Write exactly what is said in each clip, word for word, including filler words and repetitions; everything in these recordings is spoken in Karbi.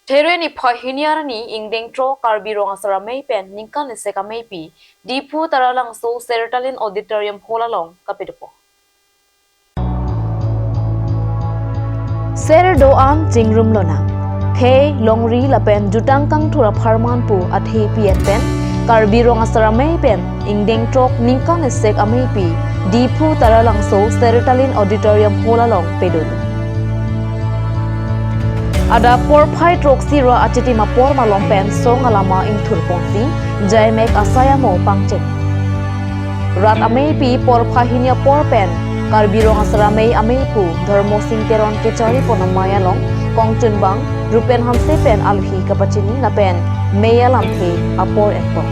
There niphai hini arni ingdeng throk Karbi Rong Asar Amei pen ningkan isi ameipi Diphu Taralangso Sertalin Auditorium Hall along kapedopo. Ser do-an chingrum lonang. Khei, longri lapen jutang kangthur apharman pu athepi pen Karbi Rong Asar Amei pen ingdeng throk ningkan isi ameipi Diphu Taralangso Sertalin Auditorium Hall along pedolo. Adap porphai throksi ra achitim apor malom pen song alama ingthur ponsi jaimek asai amo pangcheng. Rat ameipi porphai hini apor pen Karbi Rong Asar Amei ameipu Dharmo Sing Teron kechari pon amei along kongchunbang Rupen Hanse pen alohi kapachini lapen mei alamthe apor enpon.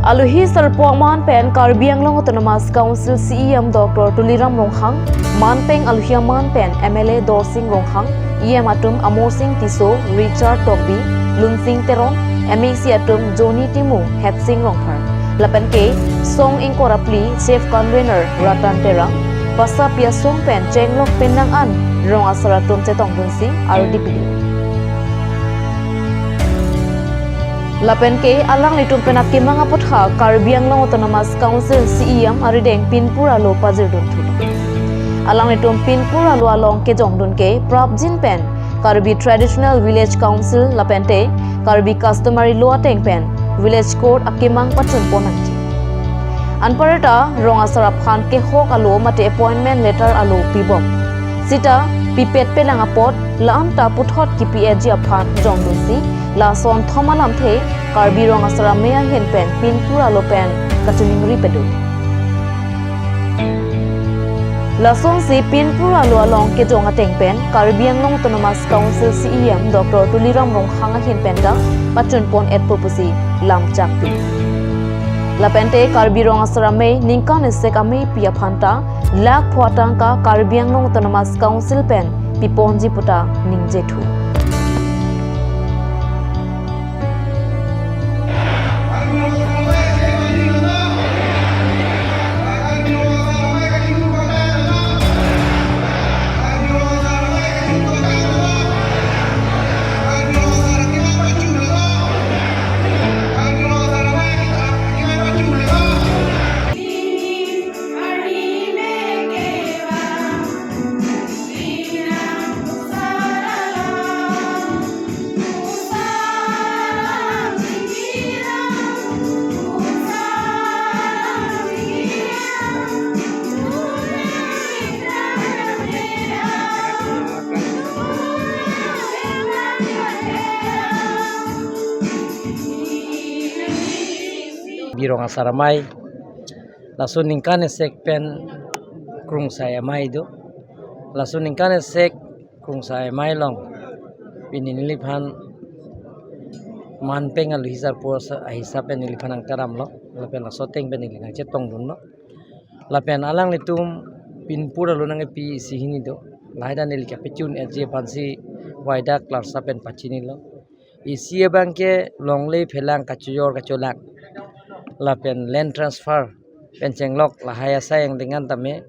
Alohi sarpo aman pen Karbi Anglong Autonomous Council C E M Doctor Tuliram Ronghang, manpeng alohi aman pen M L A Dorsing Ronghang, E M atum Amar Sing Tisso, Richard Tokbi, Lunsing Teron, M A C atum Johnny Timung, Hetsing Rongphar. Lapen ke song ingkoi ra phli Chief Convener Ratan Terang, pasapi asong pen chenglok penang an rong asar atum chetongdunsi ardi pilo. Lapen ke alanglitum pen akemang aphuthak Karbi Anglong Autonomous Council C E M arideng pinpur alo pajirdun thulo. Alanglitum pinpur alo along kejongdun ke prapjin pen Karbi Traditional Village Council lapente Karbi Customary Law ateng pen Village Court akemang pachun pon nangji. Anparta rong asar aphan kehok alo mate appointment letter alo pibom. Sita pipet pelang apot la-an ta puthot kipi-etji aphan jongdunsi lason thom alamthe Karbi Rong Asar Amei ahin pen pinpur alo pen kachiningri pedun. Lasonsi pinpur alo along kejong ateng pen Karbi Anglong Autonomous Council C E M Doctor Tuliram Ronghang ahin pen ta pachun pon etpo pusi lamchak pi. Lapente Karbi Rong Asar Amei ningkan isi ameipi aphan ta lakh pho atangka Karbi Anglong Autonomous Council pen piponji puta ningje thu. Karbi Rong Asar Amei, laso ningkan isi pen krungsai amei do. Laso ningkan isi krungsai amei along pini neliphan manpeng alohi sarpo ahisap pen neliphan nangtaramlo. Lapen laso ateng pen neli nangchetongdunlo. Lapen alanglitum pinpur alo nangkepi isi hini do. Lahai ta neli kapachun-etji aphansi waidak larsa pen pachinilo. Isi abangke longle phelang kachojor kacholang lapen land transfer pen chenglok lahai asai angdeng an tame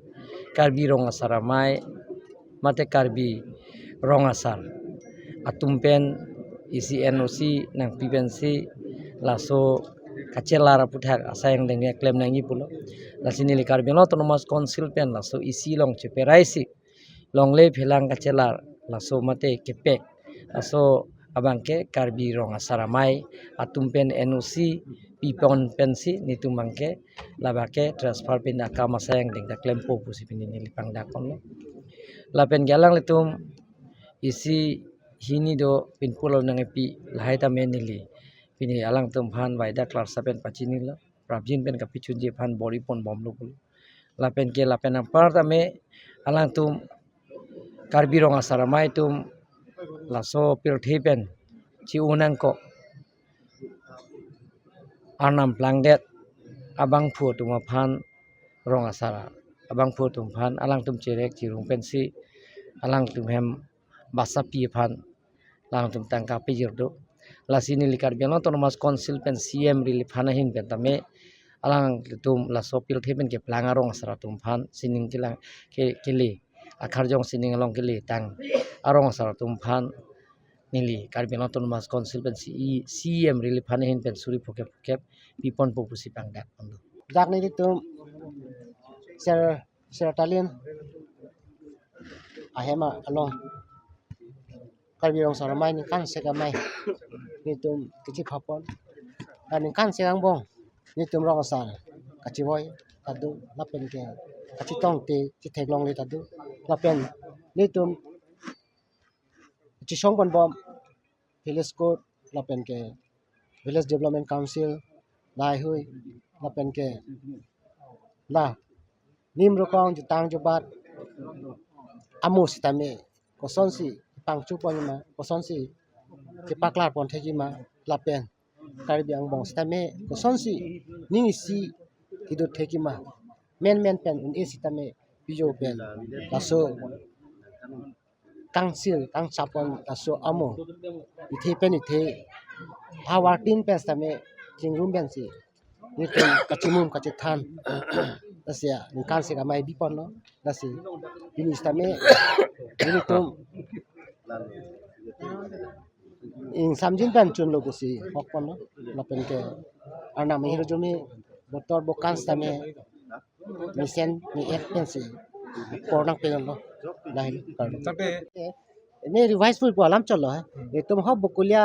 Karbi Rong Asar Amei mate Karbi Rong Asar atum pen isi N O C nangpi pensi laso kachelar aphuthak asai angdeng klem nangji pulo. Lasi neli Karbi Anglong Autonomous Council pen laso isi along cheperaisi longle phelang kachelar laso mate kepek laso abangke Karbi Rong Asar Amei atum pen N O C pipon pensi netum abangke labangke transfer pen akam asai angdeng ta klempo pusi pini neli pangdak ponlo. Lapen ke alanglitum isi hini do pinpur alo nangkepi lahai tame neli pini alangtum aphan waidak larsa pen pachinilo. Prapjin pen kapachunji aphan bor-i ponbomlo pulo. Lapen ke lapen anpar tame alangtum Karbi Rong Asar Amei atum laso pirthe pen chi-o nangkok Arnam plangdet abangphu atum aphan rong asar abangphu atum aphan alangtum cherek chirung pensi alangtum hem basapi aphan alangtum tangka pejir do. Lasi neli Karbi Anglong Autonomous Council pen C M riliphan ahin pen tame alangtum laso pirthe pen keplang arong asar atum aphan sining kelang ke kele akharjong sining along kele tang arong asar atum aphan neli Karbi Anglong Autonomous Council pen C E, C E M Relief Fund ahin pen suri phokep phokep piponpo pusi pangdak ponlo. Dak nelitum Ser Sertalin ahem along Karbi Rong Asar Amei ningkan sek amei nelitum kachepapon. Dan ningkan sek angbong nelitum rong asar kachevoi ta do, lapen ke kachetongte chetheklongle ta do, lapen nelitum chesong ponbom village court lapen ke village development council, laheihui lapen ke la nim rokong jutang jubat amo sitame kosonsi pangchupon ma, kosonsi kepaklar pon thekji ma, lapen Karbi angbong sitame kosonsi ning isi kedo thekji ma, menmen pen un-e sitame pijo pen laso kangsil kangchapon laso amo ithe pen ithe havar tin pen sitame chingrum pensi nelitum kachimum kachethan. Lasi ningkan sek amei biponlo. Lasi pini sitame nelitum ingsamjin pen chunlo pusi hokponlo. Lapen ke arnam ahirjume botor bokan sitame mesen me-et pensi por nangpelo. Lahei. Tapi ini revise pupo alam cholo, eh. Itum ho Bokolia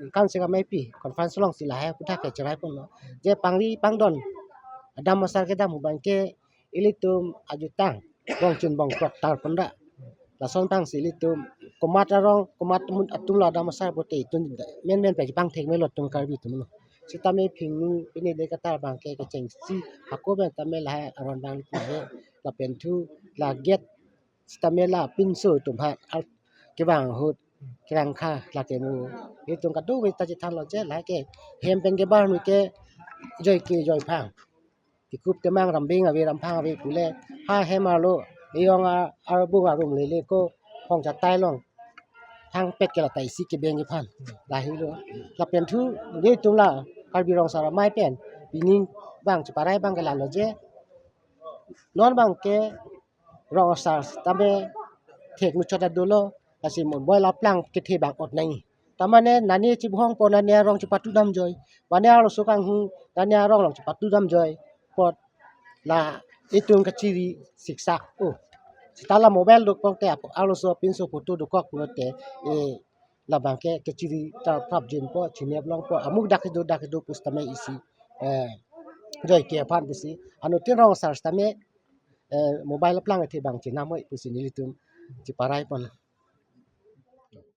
ningkan sek amei pi conference alongsi lahei aphuthak ke cherai ponlo. Je pangri pangdon adam asar kedam abang ke ilitum ajutang bong chun bong krok tar ponra. Lason tangsi ilitum komat arong komat atum, atum lo adam asar pote itum menmen pen pangthek melo atum Karbi atum lo. Sitame phingnu pine de katar abang ke kechengsi hako pen tame lahei aron abang lahei lapen thu la gate sitame la pinso atum ha al kevang ahut kerangkha lake mu. Itum kadokave ta chethanlo je lahei ke hem pen kebar nu ke joi ke joi phang. Tikup temang rambing ave ramphang ave pule ha hem arlo eyong a arbung arum lele ko hong chatai long thangpet ke lata isi kebeng kephan. Lahei lo. Lapen thu nelitum la Karbi Rong Asar Amei pen pining abang cheparai abang ke lalo je non abang ke rong asar tame thek muchot ta dolo, lasi monboi laplang kethe abang ot nangji. Tamane nani chibhong po nani arong chepatu damjoi, mane arloso kanghu nani arong along chepatu damjoi apot la itum kachiri siksak o. Seta la mobile dokok te apo arloso pinso photo dokok pulote, eh, labang ke kachiri ta prapjinpo, chinep longpo, amuk dak kedo dak kedo pusitame isi, eh, joi ke aphan pusi anuttin rong asar sitame, eh, mobile laplang athe abang chenamoi pusi nelitum cheparai pon.